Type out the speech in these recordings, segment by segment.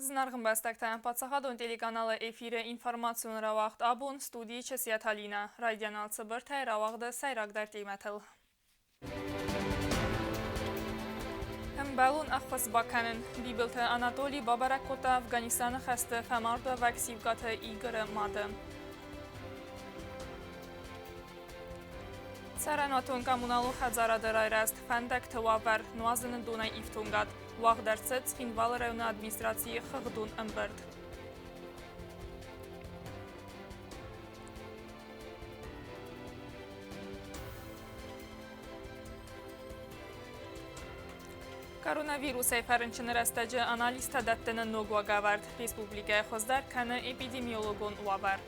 Зынаргъ ӕмбӕстӕгтӕ, паддзахадон телеканалы эфиры информацион рауагъд абон студийы Чысиаты Алинӕ. Райдиан алцыбыртӕй рауагъды сӕйрагдӕр темӕтыл. Ӕмбӕлон ӕххуыс бакӕнын. Бибылты Анатолий бабӕрӕг кодта Афганистаны хӕсты фӕмардуӕвӕг Сивгаты Игоры мады. Цӕрӕнуатон-коммуналон хӕдзарады райрӕзт, фӕндӕгты уавӕр, нуазыны донӕй ифтонгад. Уагъд ӕрцыд Цхинвалы районы администрацийы хыгъдон ӕмбырд. Коронавирусӕй фӕрынчыны рӕстӕджы анализтӕ дӕттыны ног уагӕвӕрд республикӕйы хуыздӕр кӕны эпидемиологон уавӕр.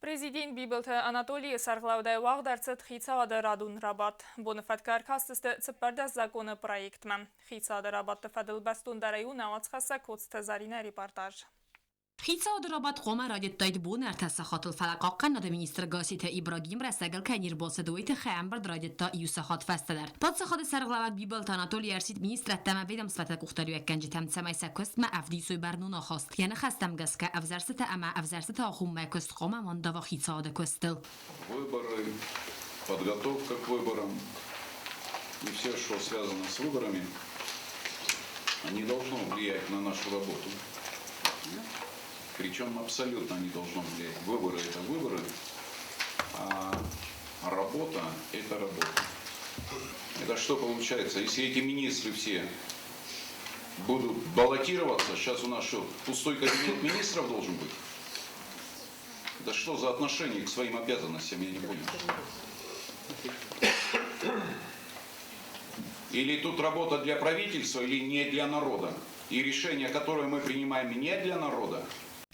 Президент Бибылты Анатолийы сӕргълӕудӕй уагъд ӕрцыд хицауады радон рабадт. Боны фӕткы ӕркастысты 14 законы проектмӕ. Хицауады рабадты фӕдыл бӕстондӕрӕй у нӕ уацхӕссӕг Коцты Заринӕ репортаж. Хицауады рабадт хъуамӕ райдыдтаид боны ӕртӕ сахатыл, фӕлӕ хъахъхъӕнынады министр Гасситы Ибрагим рӕстӕгыл кӕй не рбацыд, уый тыххӕй ӕмбырд райдыдта иу сахат фӕстӕдӕр. Паддзахады сӕргълӕууӕг Бибылты Анатолий ӕрсидт министрӕдтӕ ӕмӕ ведомствӕты къухдариуӕггӕнджытӕм, цӕмӕй сӕ куыстмӕ ӕвдисой бӕрнон ахаст. Йӕ ныхӕстӕм гӕсгӕ, ӕвзӕрстытӕ ӕмӕ ӕвзӕрстыты агъоммӕ куыст хъуамӕ ма ндава хицауады куыстыл. Выборы, подготовка к выборам и все, что связано с выборами, не должно влиять на нашу работу. Причем абсолютно не должно влиять. Выборы – это выборы, а работа – это работа. Это что получается? Если эти министры все будут баллотироваться, сейчас у нас что, пустой кабинет министров должен быть? Да что за отношение к своим обязанностям, я не понял. Или тут работа для правительства, или не для народа. И решение, которое мы принимаем не для народа,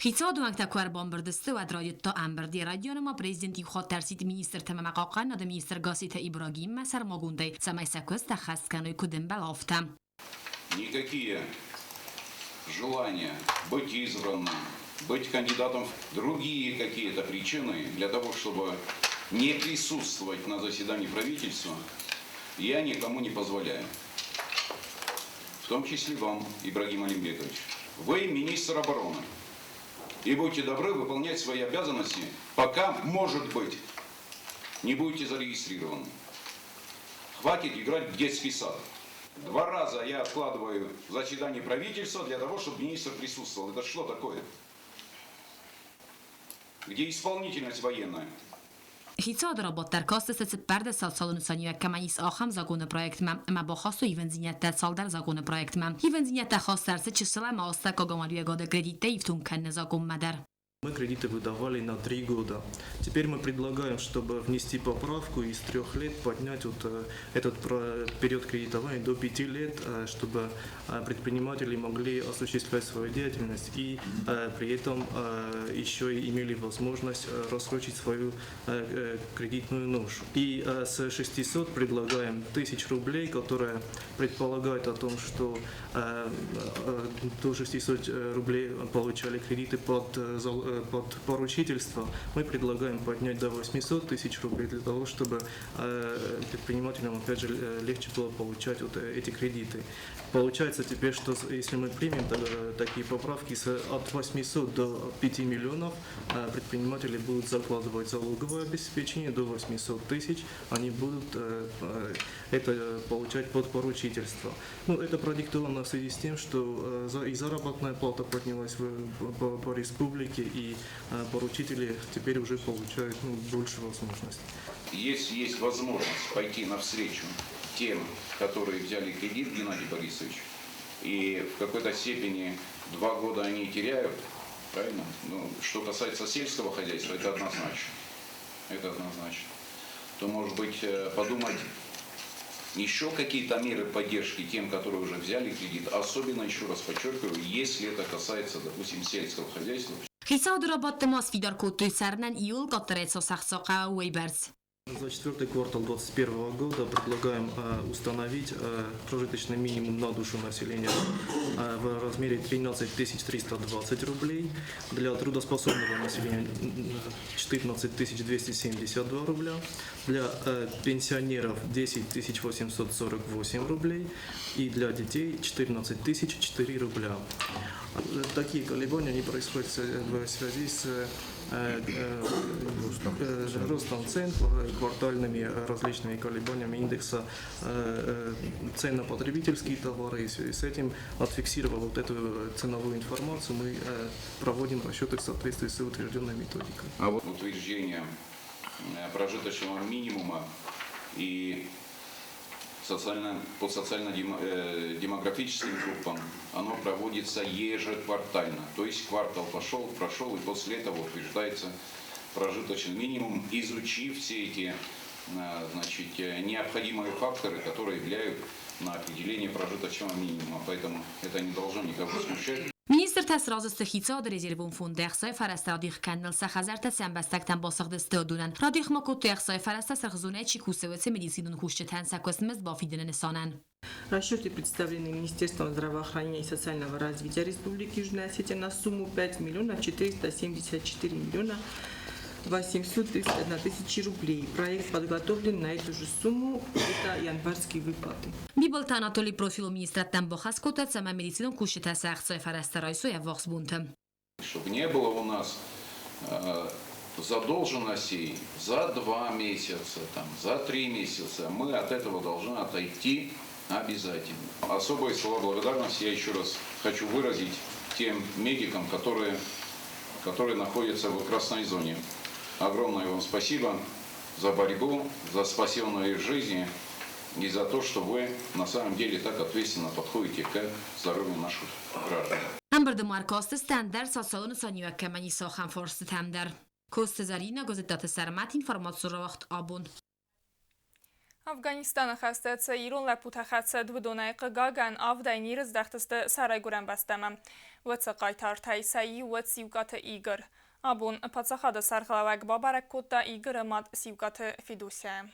Хицауады уӕнгтӕ куы ӕрбамбырд сты, уӕд райдыдта ӕмбырд. Йӕ райдианы ма президент иу хатт ӕрсидт министртӕм ӕмӕ хъахъхъӕнынады министр Гасситы Ибрагиммӕ сӕрмагондӕй, цӕмӕй сӕ куыст ӕххӕст кӕной куыд ӕмбӕлы, афтӕ. Никакие желания быть избранным, быть кандидатом в другие какие-то причины для того, чтобы не присутствовать на заседании правительства, я никому не позволяю. В том числе вам, Ибрагим Алимбекович. Вы министр обороны. И будьте добры выполнять свои обязанности, пока, может быть, не будете зарегистрированы. Хватит играть в детский сад. Два раза я откладываю заседание правительства для того, чтобы министр присутствовал. Это что такое? Где исполнительность военная? Хицауады рабадт ӕркастысты 14 социалон нысаниуӕг кӕмӕн ис, ахӕм законы проектмӕ ӕмӕ бахастой ивындзинӕдтӕ цалдӕр законы проектмӕ. Ивындзинӕдтӕ хаст ӕрцыд чысыл ӕмӕ астӕуккаг амалиуӕгады кредиттӕ ифтонг кӕныны законмӕ дӕр. Мы кредиты выдавали на 3 года. Теперь мы предлагаем, чтобы внести поправку и с 3 лет поднять вот этот период кредитования до 5 лет, чтобы предприниматели могли осуществлять свою деятельность и при этом еще и имели возможность рассрочить свою кредитную ношу. И с 600 предлагаем тысяч рублей, которая предполагает о том, что до 600 рублей получали кредиты под поручительство, мы предлагаем поднять до 800 тысяч рублей для того, чтобы предпринимателям, опять же, легче было получать вот эти кредиты. Получается теперь, что если мы примем такие поправки, от 800 до 5 миллионов предприниматели будут закладывать залоговое обеспечение до 800 тысяч, они будут это получать под поручительство. Ну, это продиктовано в связи с тем, что и заработная плата поднялась по республике, и поручители теперь уже получают, ну, больше возможностей. Если есть возможность пойти навстречу тем, которые взяли кредит, Геннадий Борисович, и в какой-то степени 2 года они теряют, правильно? Ну, что касается сельского хозяйства, это однозначно. Это однозначно. То, может быть, подумать еще какие-то меры поддержки тем, которые уже взяли кредит, особенно, еще раз подчеркиваю, если это касается, допустим, сельского хозяйства. Хицауады рабадты ма сфидар кодтой цӕрынӕн иууыл къаддӕрӕй цас ӕхца хъӕуы, уыйбӕрц. За четвертый квартал 2021 года предлагаем установить прожиточный минимум на душу населения в размере 13 320 рублей, для трудоспособного населения 14 272 рубля, для пенсионеров 10 848 рублей и для детей 14 004 рубля. Такие колебания они происходят в связи с ростом цен, квартальными различными колебаниями индекса цен на потребительские товары. И в связи с этим, отфиксировав вот эту ценовую информацию, мы проводим расчеты в соответствии с утвержденной методикой. А вот утверждение прожиточного минимума и по социально-демографическим группам оно проводится ежеквартально. То есть квартал пошел, прошел, и после этого утверждается прожиточный минимум, изучив все эти, значит, необходимые факторы, которые влияют на определение прожиточного минимума. Поэтому это не должно никого смущать. Министртӕ сразы сты хицауады резервон фонды ӕхцайы фӕрӕзтӕ радих кӕныныл сӕ хӕдзӕрттӕ цы ӕмбӕстӕгтӕн басыгъдысты, уыдонӕн. Радих ма кодтой ӕхцайы фӕрӕзтӕ сырх зонӕйы чи кусы, уыцы медицинон кусджытӕн сӕ куыстмызд бафидыны нысанӕн. Расчеты представлены Министерством здравоохранения и социального развития Республики Южная Осетия на сумму 5 миллионов 474 миллиона 831 тысячи рублей. Проект подготовлен на эту же сумму, это январские выплаты. Бибылты Анатоли профилон министрадтӕн бахӕс кодта, цӕмӕй медицинон кусджытӕ сӕ ӕхцайы фӕрӕзтӕ райсой ӕввахс бонты. Чтобы не было у нас задолженностей за 2 месяца, там, за 3 месяца, мы от этого должны отойти обязательно. Особые слова благодарности я еще раз хочу выразить тем медикам, которые находятся в красной зоне. Огромное вам спасибо за борьбу, за спасенные жизни и за то, что вы на самом деле так ответственно подходите к здоровью наших граждан. Ӕмбырды ма ӕркастысты ӕндӕр социалон нысаниуӕг кӕмӕн ис, ахӕм фарстытӕм дӕр. Коцты Зӕринӕ, Гуызыдтаты Сӕрмӕт, информацион рауагъд Абон. Афганистаны хӕсты цы ирон лӕппутӕ хӕцыд, уыдонӕй, хъыгагӕн, авдӕй не рыздӕхтысты сӕ райгуырӕн бӕстӕмӕ. Уыцы хъайтартӕй сӕ иу уыд Сиукъаты Игорь. Абон паддзахады сӕргълӕууӕг бабӕрӕг кодта Игоры мад Сиукъаты Федосяйы.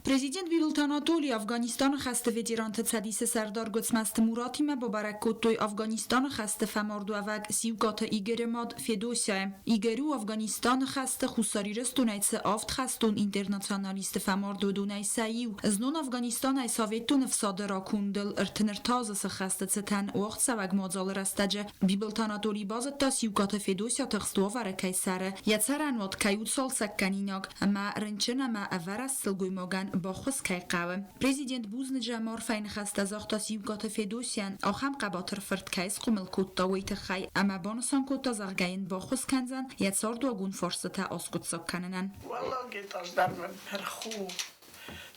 Президент Бибылты Анатоли Афганистаны хӕсты ветеранты цӕдисы сӕрдар Гуыцмӕзты Муратимӕ бабӕрӕг кодтой Афганистаны хӕсты фӕмардуӕвӕг Сиукъаты Игоры мад Федосяйы. Игорь у Афганистаны хӕсты Хуссар Ирыстонӕй цы авд хӕстон-интернационалисты фӕмард, уыдонӕй сӕ иу. Знон Афганистанӕй Советон ӕфсады ракондыл 33 азы сыххӕсты цытӕн уагъдцӕуӕг мадзалы рӕстӕджы Бибылты Анатоли базыдта, Сиукъаты Федося тыхст уавӕры кӕй цӕры, йӕ цӕрӕнуат кӕй у цалцӕгкӕнинаг ӕмӕ рынчын ӕмӕ ӕвӕрӕз сылгоймагӕн баххуыс кӕй хъӕуы. Президент бузныджы ӕмӕ арфӕйы ныхӕстӕ загъта Сиукъаты Федосийӕн, ахӕм хъӕбатыр фырт кӕй схъомыл кодта, уый тыххӕй, ӕмӕ банысан кодта, зӕгъгӕ йын баххуыс кӕндзӕн йӕ цардуагон фарстытӕ аскъуыддзаг кӕнынӕн. Уӕллаг этаж дӕр мын пырх у,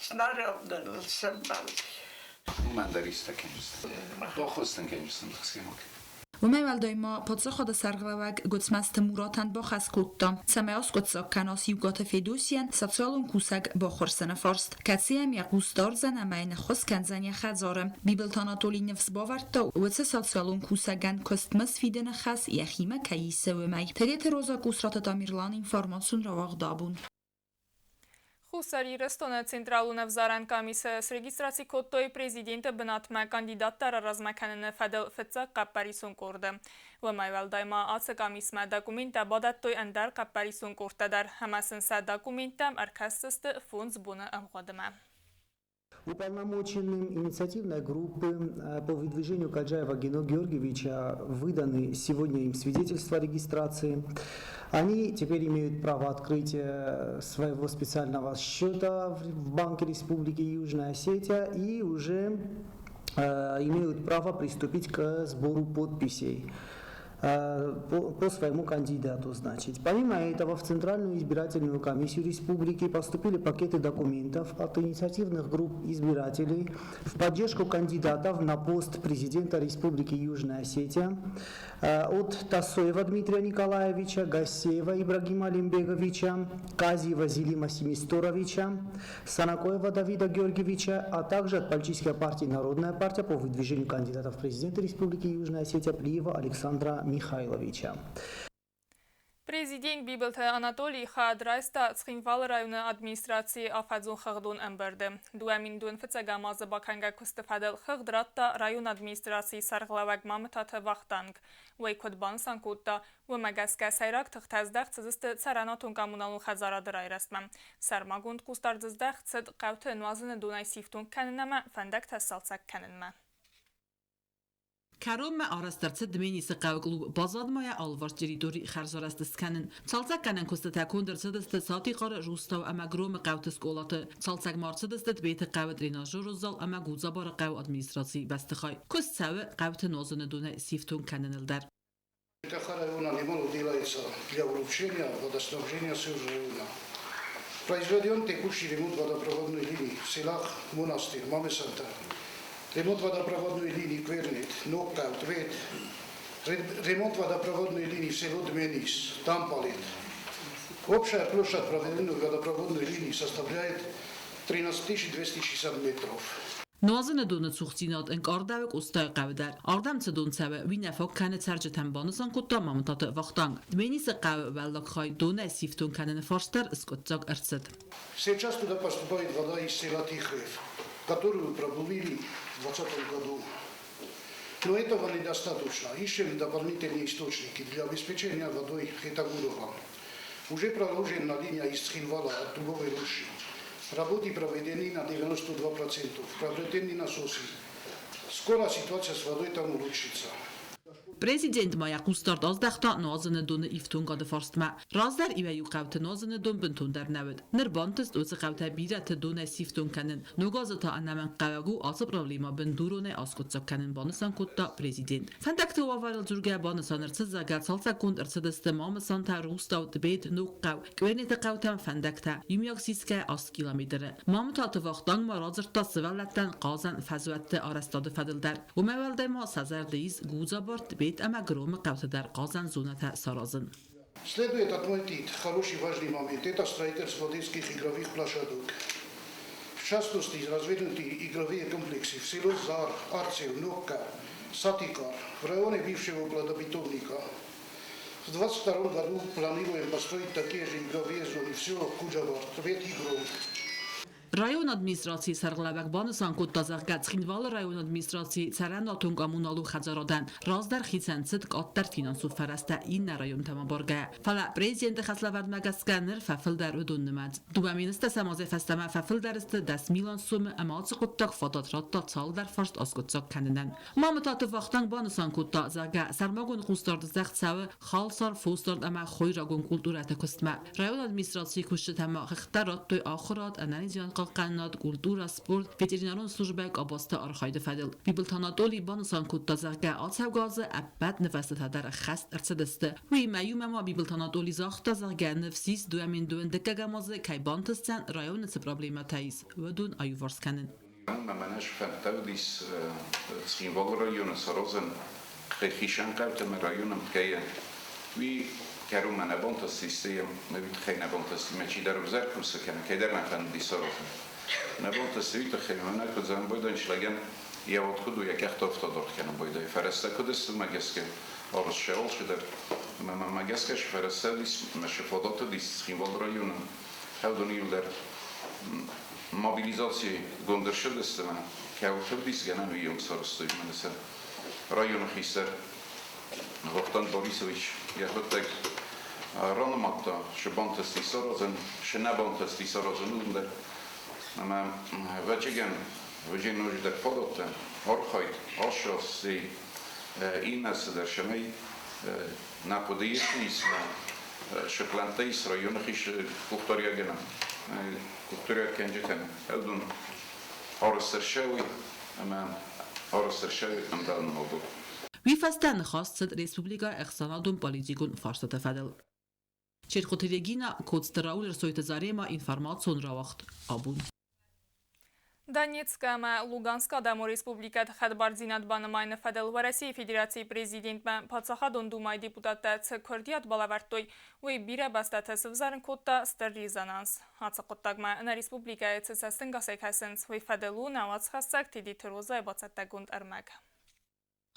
снаряд ныл сӕмбӕлди. Уымӕн дӕр исты кӕндзыстӕм. Баххуыс дын кӕндзыстӕм, тыхсгӕ ма кӕн. Уымӕй уӕлдай ма паддзахады сӕргълӕууӕг Гуыцмӕзты Муратӕн бахӕс кодта, цӕмӕй аскъуыддзаг кӕна Сиукъаты Федосийӕн социалон кусӕг баххуырсыны фарст, кӕцыйӕм йӕ хъус дардзӕн ӕмӕ йын ӕххуыс кӕндзӕн йӕ хӕдзары. Бибылты Анатолий ныфс бавӕрдта, уыцы социалон кусӕгӕн куыстмызд фидыны хӕс йӕхимӕ кӕй исы, уымӕй. Тедеты Роза, Къусраты Тамерлан, информацион рауагъд Абон. Хуссар Ирыстоны Централон ӕвзарӕн къамисы срегистраци кодтой президенты бынатмӕ кандидаттӕ раразмӕ кӕныны фӕдыл фыццаг хъӕппӕрисон къорды. Уымӕй уӕлдай ма ацы къамисмӕ документтӕ бадӕттой ӕндӕр хъӕппӕрисон къордтӕ дӕр ӕмӕ сын сӕ документтӕм ӕркӕсдзысты 5 боны ӕмгъуыдмӕ. Уполномоченным инициативной группы по выдвижению Каджаева Гено Георгиевича выданы сегодня им свидетельства о регистрации. Они теперь имеют право открытия своего специального счета в Банке Республики Южная Осетия и уже имеют право приступить к сбору подписей по своему кандидату. Значит. Помимо этого, в Центральную избирательную комиссию республики поступили пакеты документов от инициативных групп избирателей в поддержку кандидатов на пост президента Республики Южная Осетия от Тасоева Дмитрия Николаевича, Гассеева Ибрагима Алимбеговича, Казиева Зелима Семисторовича, Санакоева Давида Георгиевича, а также от политической партии Народная партия по выдвижению кандидатов в президенты Республики Южная Осетия Плиева Александра Михайловича. Президент Бибылты Анатолий хайад райста Цхинвалы районы администрацийы афӕдзон хыгъдон ӕмбырды. 2025 азы бакӕнгӕ куысты фӕдыл хыгъд радта районы администрацийы сӕргълӕууӕг Мамытаты Вахтанг. Уый куыд банысан кодта, уымӕ гӕсгӕ сӕйраг тыхтӕ здӕхт цыдысты цӕрӕнуатон-коммуналон хӕдзарады райрӕзтмӕ. Сӕрмагонд хъусдард здӕхт цыд хъӕуты нуазыны донӕй сифтонг кӕнын ӕмӕ фӕндӕгтӕ сцалцӕг кӕнынмӕ. Кӕронмӕ арӕзт ӕрцыд Дменисы хъӕуы клуб Базадмӕ алыварс территори хӕрзарӕзт скӕнын. Цалцӕггӕнӕн куыстытӕ конд ӕрцыдысты Сатихъары, Рустау ӕмӕ Громы хъӕуты скъолаты. Цалцӕгмӕ ӕрцыдысты Тбеты хъӕуы тренажеры зал ӕмӕ Гудзабары хъӕуы администрацийы бӕстыхай. Куыст цӕуы хъӕуты нозыны донӕй сифтонг кӕныныл дӕр. ЖКХ района немало делается для улучшения водоснабжения сел района. Произведен текущий ремонт водопроводной линии в селах Монастырь, Мамесанта. Ремонт водопроводной линии Квернет, Нокка, Твет. Ремонт водопроводной линии в село Дменис, Тампалет. Общая площадь проведенной водопроводной линии составляет 13 260 метров. Нуазыны доны цухдзинад ӕнкъардӕуы Къостайыхъӕуы дӕр. Ардӕм цы дон цӕуы, уый нӕ фаг кӕны цӕрджытӕн, банысан кодта Мамытаты Вахтанг. Дменисы хъӕуы уӕллаг хай донӕй сифтонг кӕныны фарст дӕр скъуыддзаг ӕрцыд. Сейчас туда поступает вода из села Тихрев, которую пробурили в 2020 году. Но этого недостаточно. Ищем дополнительные источники для обеспечения водой Хетагурова. Уже проложена линия из Цхинвала от Дубовой рощи. Работы проведены на 92%, приобретены насосы. Скоро ситуация с водой там улучшится. Президент ма йӕ хъусдард аздӕхта нуазыны доны ифтонгады фарстмӕ. Раздӕр иуӕй-иу хъӕуты нуазыны дон бынтондӕр нӕ уыд. Ныр бантыст уыцы хъӕутӕ бирӕты донӕй сифтонг кӕнын. Ног азы та ӕнӕмӕнгхъӕуӕг у ацы проблемӕ бындуронӕй аскъуыддзаг кӕнын, банысан кодта президент. Фӕндӕгты уавӕрыл дзургӕ банысан ӕрцыд, зӕгъгӕ, цалцӕггонд ӕрцыдысты Мамысантӕ, Рустау, Тъбет, Ногхъӕу, Къвенеты хъӕутӕм фӕндӕгтӕ, иумиаг сисгӕ 8 километры. Мамытаты Вахтанг ма радзырдта сывӕллӕттӕн хъазӕн фӕзуӕтты арӕзтады фӕдыл дӕр. Уымӕй уӕлдай ма сӕ зӕрды ис Гудзабар, Тъбет ӕмӕ Громы хъӕуты дӕр хъазӕн зонӕтӕ саразын. Следует отметить хороший важный момент. Это строительство детских игровых площадок. В частности, развернуты игровые комплексы в село Зар, Арцеу, Нокка, Сатикар, в районе бывшего плодопитомника. В 2022 году планируем построить такие же игровые зоны в селах Гуджабар, Тбет и Гром. Районы администрацийы сӕргълӕууӕг банысан кодта, зӕгъгӕ, Цхинвалы районы администрацийы цӕрӕнуатон-коммуналон хӕдзарадӕн раздӕр хицӕн цыд къаддӕр финансон фӕрӕзтӕ иннӕ районтӕм абаргӕйӕ. Фӕлӕ президенты хӕслӕвӕрдмӕ гӕсгӕ ныр фӕфылдӕр уыдон нымӕц. 2010 азӕй фӕстӕмӕ фӕфылдӕр сты 10 милуан сомы ӕмӕ ацы хъуыддаг фадат радта цалдӕр фарст аскъуыддзаг кӕнынӕн. Мамытаты Вахтанг банысан кодта, зӕгъгӕ, сӕрмагонд хъусдард здӕхт цӕуы халсар, фосдард ӕмӕ хойрагон культурӕты куыстмӕ. Районы администрацийы кусджытӕ ма хыгъдтӕ радтой ахуырад, ӕнӕниздзинад хъахъхъӕнынад, культурӕ, спорт, ветеринарон службӕйы къабӕзты архайды фӕдыл. Бибылты Анатолий банысан кодта, зӕгъгӕ, ацӕугӕ азы ӕппӕт нывӕзтытӕ дӕр ӕххӕст ӕрцыдысты. Уыимӕ иумӕ ма Бибылты Анатолий загъта, зӕгъгӕ, ныфс ис, 2022 азы кӕй бантысдзӕн районы цы проблемӕтӕ ис, уыдон аиуварс кӕнын. Мӕнӕ сфӕндтӕ Цхинвалы районы саразын хицӕн хъӕутӕ ӕмӕ районы ӕмткӕйӕ. Уый кӕронмӕ нӕ бантыстис, мӕ уый тыххӕй нӕ бантысти, мӕ чидӕр ӕвзӕр кусы кӕнӕ кӕйдӕр нӕ фӕндыди саразын. Нӕ бантысти уый тыххӕй, мӕнӕ куыд зӕгъын, байдайын лӕгӕн йӕ уат куыд у, йӕ къӕхтӕ афтӕ даргъ кӕнын байдайы. Фӕрӕзтӕ куыд сты, уымӕ гӕсгӕ арызт сӕ алчидӕр. Ӕмӕ мӕнмӕ гӕсгӕ цы фӕрӕзтӕ уыдис, мӕ цы фадат уыдис Цхинвалы районы, уыдон иуылдӕр мобилизацигонд ӕрцыдысты ӕмӕ кӕуылты уыдис гӕнӕн, уый сарӕзтой. Мӕнӕ сӕ районы хистӕр Вахтанг Борисович йӕхӕдӕг ранымадта, цы бантысти саразын, цы нӕ бантысти саразын, уым дӕр. Ӕмӕ ӕвӕццӕгӕн уыди ноджыдӕр фадӕттӕ, архайд, ацы иннӕ цыдӕр, цӕмӕй нӕ хъуыдыйы цы ис, цы плӕнттӕ ис районы къухдариуӕггӕнӕн къухдариуӕггӕнджытӕн, уыдон арӕзт ӕрцӕуой ӕмӕ арӕзт ӕрцӕуой ӕмбӕлон модул. Уый фӕстӕ ныхас цыд республикӕйы ӕхсӕнадон-политикон фарстаты фӕдыл. Чертхъоты Регина, Коцты Рауль, Ӕрсойты Зарема, информацион рауагъд «Абон». Донецкы ӕмӕ Луганскы Адӕмон Республикӕты хӕдбардзинад банымайыны фӕдыл Уӕрӕсейы Федерацийы президентмӕ Паддзахадон Думайы депутаттӕ цы куырдиат балӕвӕрдтой, уый бирӕ бӕстӕты сывзӕрын кодта стыр резонанс. Ацы хъуыддагмӕ нӕ республикӕйы цы цӕстӕнгасӕй кӕсынц, уый фӕдыл у нӕ уацхӕссӕг Тедеты Розайы бацӕттӕгонд ӕрмӕг.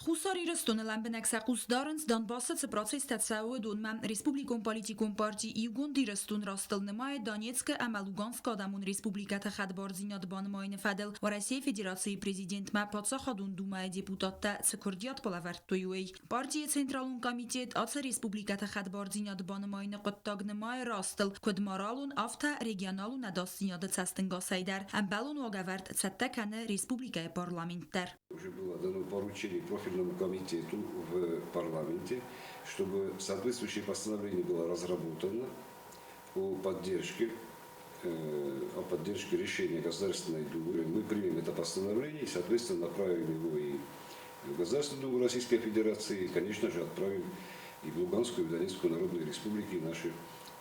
Хуссар Ирыстоны лӕмбынӕг сӕ хъус дарынц, Донбассы цы процесстӕ цӕуы, уыдонмӕ. Республикон политикон парти Иугонд Ирыстон растыл нымайы Донецкы ӕмӕ Луганскы адӕмон республикӕты хӕдбардзинад банымайыны фӕдыл Уӕрӕсейы Федерацийы президентмӕ Паддзахадон Думӕйы депутаттӕ цы куырдиат балӕвӕрдтой, уый. Партийы Централон комитет ацы республикӕты хӕдбардзинад банымайыны хъуыддаг нымайы растыл, куыд моралон, афтӕ регионалон ӕдасдзинады цӕстӕнгасӕй дӕр. Ӕмбӕлон уагӕвӕрд цӕттӕ кӕны республикӕйы парламент дӕр. Уже было дано поручение профильному комитету в парламенте, чтобы соответствующее постановление было разработано о поддержке решения Государственной Думы. Мы примем это постановление и, соответственно, направим его и в Государственную Думу Российской Федерации, и, конечно же, отправим и в Луганскую, и в Донецкую Народные Республики наши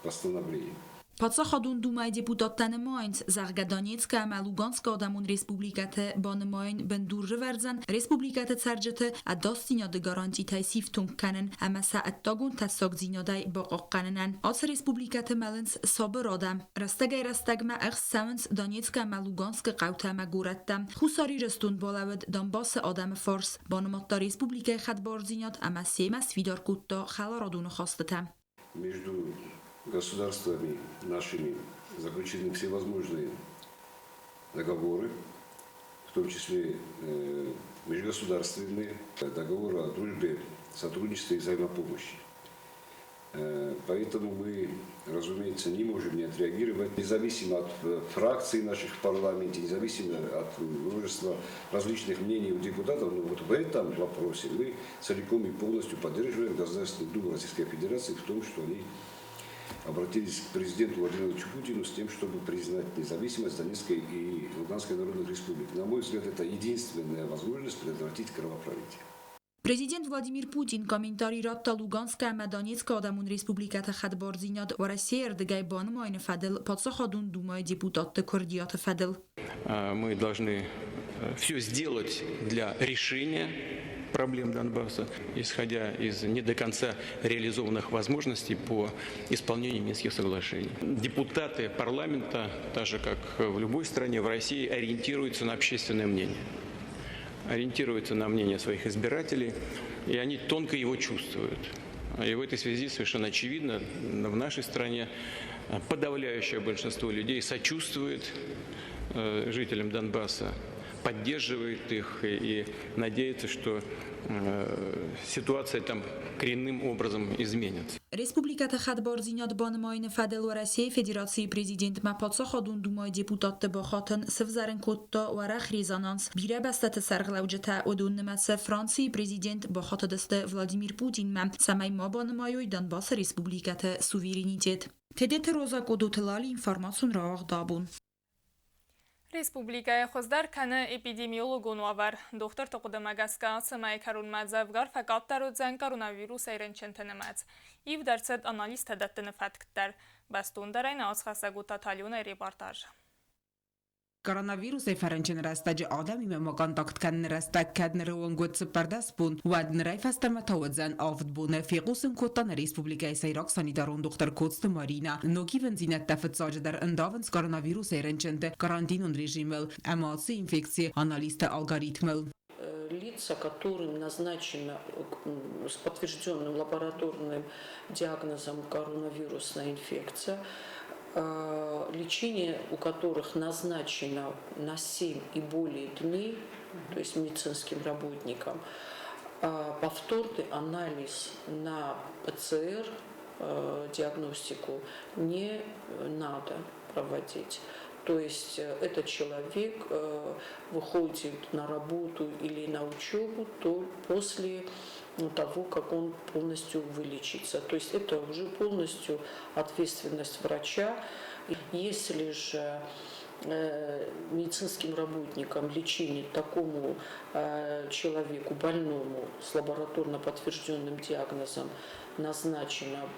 постановления. Паддзахадон Думӕйы депутаттӕ нымайынц, зӕгъгӕ, Донецкы ӕмӕ Луганскы адӕмон республикӕты банымайын бындур рывӕрдзӕн республикӕты цӕрджыты ӕдасдзинады гарантитӕй сифтонг кӕнын ӕмӕ сӕ ӕддагон тӕссагдзинадӕй бахъахъхъӕнынӕн. Ацы республикӕты мӕлынц сабыр адӕм. Рӕстӕгӕй-рӕстӕгмӕ ӕхст цӕуынц Донецкы ӕмӕ Луганскы хъӕутӕ ӕмӕ горӕттӕ. Хуссар Ирыстон балӕууыд Донбассы адӕмы фарс, банымадта республикӕйы хӕдбардзинад ӕмӕ семӕ сфидар кодта хӕларадон ахастытӕ. Между государствами нашими заключены всевозможные договоры, в том числе межгосударственные договоры о дружбе, сотрудничестве и взаимопомощи. Поэтому мы, разумеется, не можем не отреагировать, независимо от фракций наших в парламенте, независимо от множества различных мнений у депутатов, но вот в этом вопросе мы целиком и полностью поддерживаем Государственную Думу Российской Федерации в том, что они обратились к президенту Владимиру Путину с тем, чтобы признать независимость Донецкой и Луганской народных республик. На мой взгляд, это единственная возможность предотвратить кровопролитие. Президент Владимир Путин комментари радта Луганскы ӕмӕ Донецкы адӕмон республикӕты хӕдбардзинад Уӕрӕсейы ӕрдыгӕй банымайыны фӕдыл Паддзахадон Думӕйы депутатты куырдиаты фӕдыл. Мы должны все сделать для решения проблем Донбасса, исходя из не до конца реализованных возможностей по исполнению Минских соглашений. Депутаты парламента, так же как в любой стране, в России ориентируются на общественное мнение, ориентируются на мнение своих избирателей, и они тонко его чувствуют. И в этой связи совершенно очевидно, в нашей стране подавляющее большинство людей сочувствует жителям Донбасса, поддерживает их и надеется, что ситуация там коренным образом изменится. Республикӕты хӕдбардзинад банымайыны фӕдыл Уӕрӕсейы Федерацийы президентмӕ Паддзахадон Думӕйы депутатты бахатын сывзӕрын кодта уӕрӕх резонанс. Бирӕ бӕстӕты сӕргълӕуджытӕ, уыдон нымӕцы Францийы президент, бахатыдысты Владимир Путинмӕ, цӕмӕй ма банымайой Донбассы республикӕты суверенитет. Тедеты Роза, Къодоты Лали, информацион рауагъд «Абон». Республикӕйы хуыздӕр кӕны эпидемиологон уавӕр. Дохтырты хъуыдымӕ гӕсгӕ ацы мӕйы кӕронмӕ дзӕвгар фӕкъаддӕр уыдзӕн коронавирусӕй рынчынты нымӕц. Ивд ӕрцыд анализтӕ дӕттыны фӕтк дӕр. Бӕстондӕрӕй нӕ уацхӕссӕг Уытаты Алёнайы репортаж. Коронавирусӕй фӕрынчыны рӕстӕджы адӕмимӕ ма контакт кӕныны рӕстӕг кӕд ныры онг уыд 14 бон, уӕд нырӕй фӕстӕмӕ та уыдзӕн 7 боны, фехъусын кодта нӕ республикӕйы сӕйраг санитарон дохтыр Коцты Марина. Ног ивындзинӕдтӕ фыццаджыдӕр ӕндавынц коронавирусӕй рынчынты карантинон режимыл ӕмӕ ацы инфекцийы анализты алгоритмыл. Лица, которым назначена с подтвержденным лабораторным диагнозом коронавирусная инфекция, лечение у которых назначено на 7 и более дней, то есть медицинским работникам, повторный анализ на ПЦР диагностику не надо проводить. То есть этот человек выходит на работу или на учебу то после того, как он полностью вылечится. То есть это уже полностью ответственность врача. Если же медицинским работникам лечение такому человеку, больному с лабораторно подтвержденным диагнозом назначено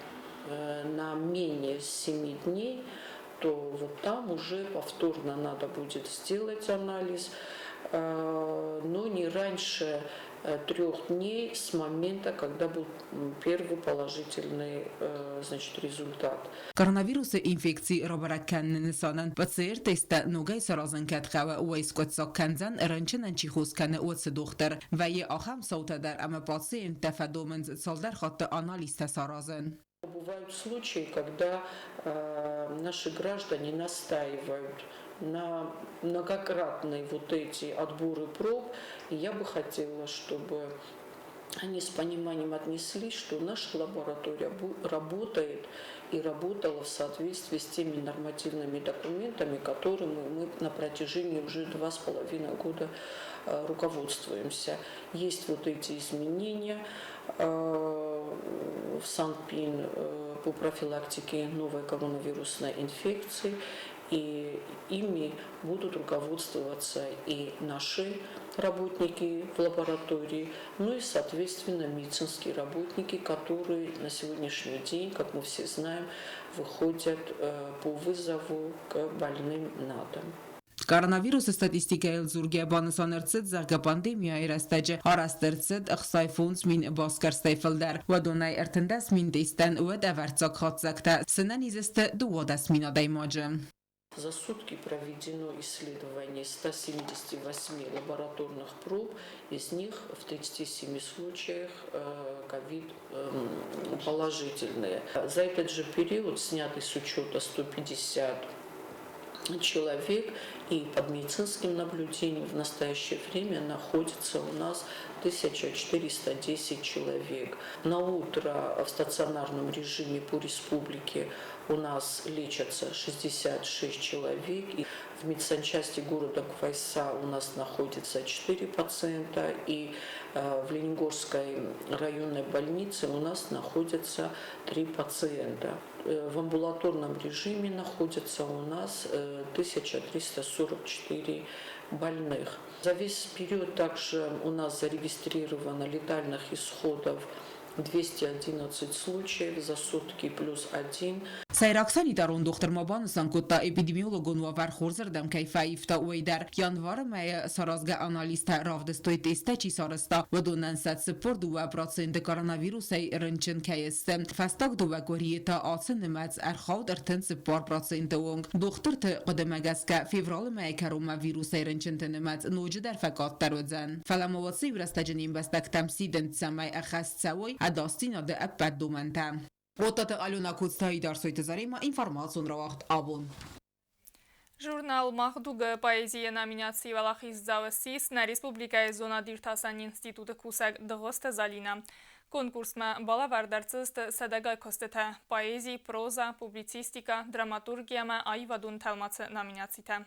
на менее 7 дней, То вот там уже повторно надо будет сделать анализ, но не раньше 3 дней с момента, когда был первый положительный, значит, результат. Коронавирусы инфекци рабӕрӕг кӕныны нысанӕн ПЦР-тесттӕ ногӕй саразын кӕд хъӕуы, уый скъуыддзаг кӕндзӕн, рынчынӕн чи хос кӕны, уыцы дохтыр. Вӕййы ахӕм цаутӕ дӕр, ӕмӕ пациенттӕ фӕдомынц цалдӕр хатты анализтӕ саразын. Бывают случаи, когда наши граждане настаивают на многократные вот эти отборы проб. И я бы хотела, чтобы они с пониманием отнеслись, что наша лаборатория работает и работала в соответствии с теми нормативными документами, которыми мы на протяжении уже 2,5 года руководствуемся. Есть вот эти изменения в СанПиН по профилактике новой коронавирусной инфекции, и ими будут руководствоваться и наши работники в лаборатории, ну и, соответственно, медицинские работники, которые на сегодняшний день, как мы все знаем, выходят по вызову к больным на дом. Коронавирусы статистикӕйыл дзургӕ банысан ӕрцыд, зӕгъгӕ, пандемияйы рӕстӕджы арӕзт ӕрцыд 65 000 басгӕрстӕй фылдӕр. Уыдонӕй 13 000 тестӕн уыд ӕвӕрццаг хатдзӕгтӕ. Сӕнӕниз сты 12 000 адӕймаджы. За сутки проведено исследование 178 лабораторных проб, из них в 37 случаях ковид положительные. За этот же период сняты с учета 150 человек, и под медицинским наблюдением в настоящее время находится у нас 1410 человек. На утро в стационарном режиме по республике у нас лечатся 66 человек. И в медсанчасти города Квайса у нас находится 4 пациента, и в Ленингорской районной больнице у нас находятся 3 пациента. В амбулаторном режиме находятся у нас 1344 больных. За весь период также у нас зарегистрировано летальных исходов 211 случаев, за сутки плюс один. Сӕйраг санитарон дохтыр ма банысан кодта, эпидемиологон уавӕр хорзырдӕм кӕй фӕивта, уый дӕр. Январы мӕйы саразгӕ анализтӕ равдыстой, тесттӕ чи сарӕзта, уыдонӕн сӕ 42% коронавирусӕй рынчын кӕй сты. Фӕстаг 2 къуырийы та ацы нымӕц ӕрхауд 34% онг. Дохтырты хъуыдымӕ гӕсгӕ, февралы мӕйы кӕронмӕ вирусӕй рынчынты нымӕц ноджыдӕр фӕкъаддӕр уыдзӕн. Фӕлӕ ма уыцы иурӕстӕджы не мбӕстӕгтӕм сидынц, цӕмӕй ӕххӕст цӕуой ӕдасдзинады ӕппӕт домӕнтӕ. Оттаты Алена, Коцты Дарсойты Заремӕ, информацион рауагъд «Абон». Журнал «Мах дуг»-ы поэзийы номинацийы уӕлахиздзау ссис нӕ республикӕйы зонад-иртасӕн институты кусӕг Дыгъуызты Залинӕ. Конкурсмӕ балӕвӕрд ӕрцыдысты сӕдӕгай куыстытӕ поэзи, проза, публицистикӕ, драматурги ӕмӕ аивадон тӕлмацы номинацитӕ.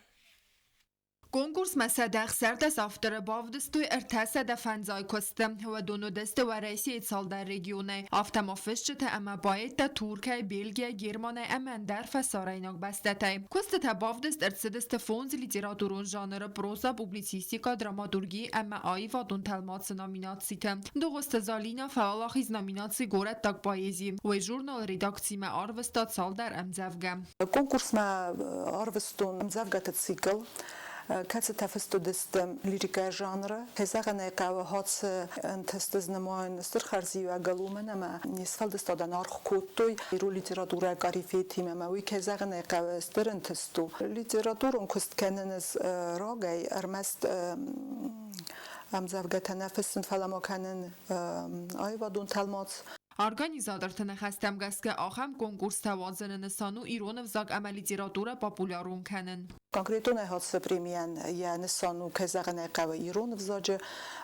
Конкурсмӕ 116 авторы бавдыстой 350 куысты. Уыдон уыдысты Уӕрӕсейы цалдӕр регионӕй. Афтӕ ма фысджытӕ ӕмӕ поэттӕ Туркӕй, Бельгийӕ, Германӕй ӕмӕ ӕндӕр фӕсарӕйнаг бӕстӕтӕй. Куыстытӕ бавдыст ӕрцыдысты фондз литературон жанры: проза, публицистикӕ, драматурги ӕмӕ аивадон тӕлмацы номинациты. Дыгъуызты Залинӕ фӕуӕлахиз номинаци «Горӕттаг поэзи». Уый журналы редакцимӕ арвыста цалдӕр ӕмдзӕвгӕ. Конкурсмӕ арвыстон ӕмдзӕвгӕты цикл, кӕцытӕ фыст уыдысты лирикӕйы жанры. Кӕй зӕгъын ӕй хъӕуы, ацы ӕнтысты нымайын стыр хӕрзиуӕгыл, уымӕн ӕмӕ не сфӕлдыстадӕн аргъ кодтой ирон литературӕйы корифейтимӕ, ӕмӕ уый, кӕй зӕгъын ӕй хъӕуы, стыр ӕнтыст у. Литературон куыст кӕнын ӕз рагӕй ӕрмӕст ӕмдзӕвгӕтӕ нӕ фыссын, фӕлӕ ма кӕнын аивадон тӕлмац. Организаторты ныхӕстӕм гӕсгӕ, ахӕм конкурстӕ уадзыны нысан у ирон ӕвзаг ӕмӕ литературӕ популярон кӕнын. Конкретонӕй ацы премийӕн йӕ нысан у, кӕй зӕгъын ӕй хъӕуы, ирон ӕвзаджы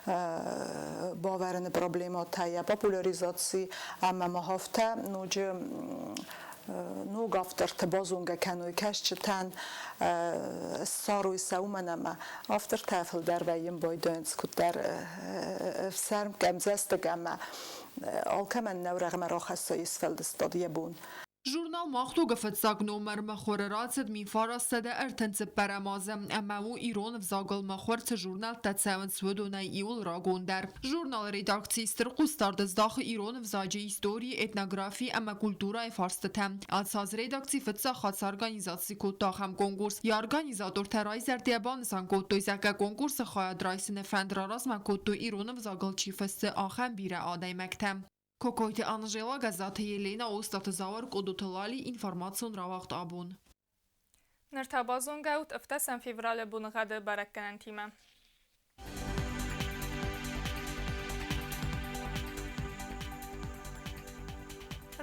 бавӕрыны проблемӕтӕ, йӕ популяризаци ӕмӕ ма афтӕ ноджы ног авторты базонгӕ кӕной кӕсджытӕн, ссарой сӕ, уымӕн ӕмӕ автортӕ фылдӕр вӕййын байдайынц куыддӕр ӕфсӕрм, къӕмдзӕстыг ӕмӕ алкӕмӕн нӕу рӕгъмӕ рахӕсса йе сфӕлдыстад йӕ бон. Журнал «Мах дуг»-ы фыццаг номер мыхуыры рацыд 1934 азы ӕмӕ у ирон ӕвзагыл мыхуыр цы журнӕлттӕ цӕуынц, уыдонӕй иуыл рагондӕр. Журналы редакци стыр хъусдард здахы ирон ӕвзаджы истори, этнографи ӕмӕ культурӕйы фарстытӕм. Ацы аз редакци фыццаг хатт сорганизаци кодта ахӕм конкурс. Йӕ организатортӕ райзӕрдийӕ банысан кодтой, зӕгъгӕ, конкурсы хайад райсыны фӕнд раразмӕ кодтой ирон ӕвзагыл чи фыссы, ахӕм бирӕ адӕймӕгтӕ. Кокойты Анжела, Гӕззаты Еленӕ, Остъаты Зауыр, Къодоты Лали, информацион рауагъд абон. Ныр та базонгӕ ут 17 февралы боныгъӕды бӕрӕггӕнӕнтимӕ.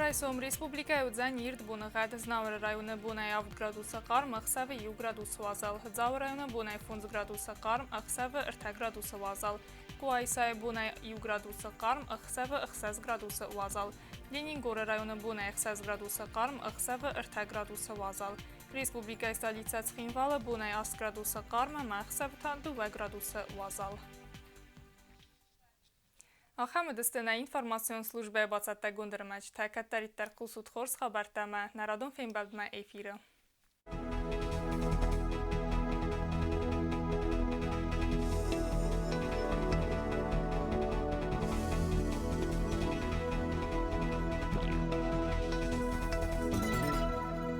Райсом республикӕйы уыдзӕн ирд боныгъӕд. Знауыры районы бонӕй 7 градусы хъарм, ӕхсӕвы 1 градус уазал. Дзауы районы бонӕй 5 градусы хъарм, ӕхсӕвы 3 градусы уазал. Къуайсайы бонӕй 1 градусы хъарм, ӕхсӕвы 6 градусы уазал. Ленингоры районы бонӕй 6 градусы хъарм, ӕхсӕвы 3 градусы уазал. Республикӕйы столицӕ Цхинвалы бонӕй 8 градусы хъарм ӕмӕ ӕхсӕвы та 2 градусы уазал. Ахӕм уыдысты нӕ информацион службӕйы бацӕттӕгонд ӕрмӕджытӕ. Кӕддӕриддӕр хъусут хорз хабӕрттӕ ӕмӕ нӕ радон фембӕлдмӕ эфиры.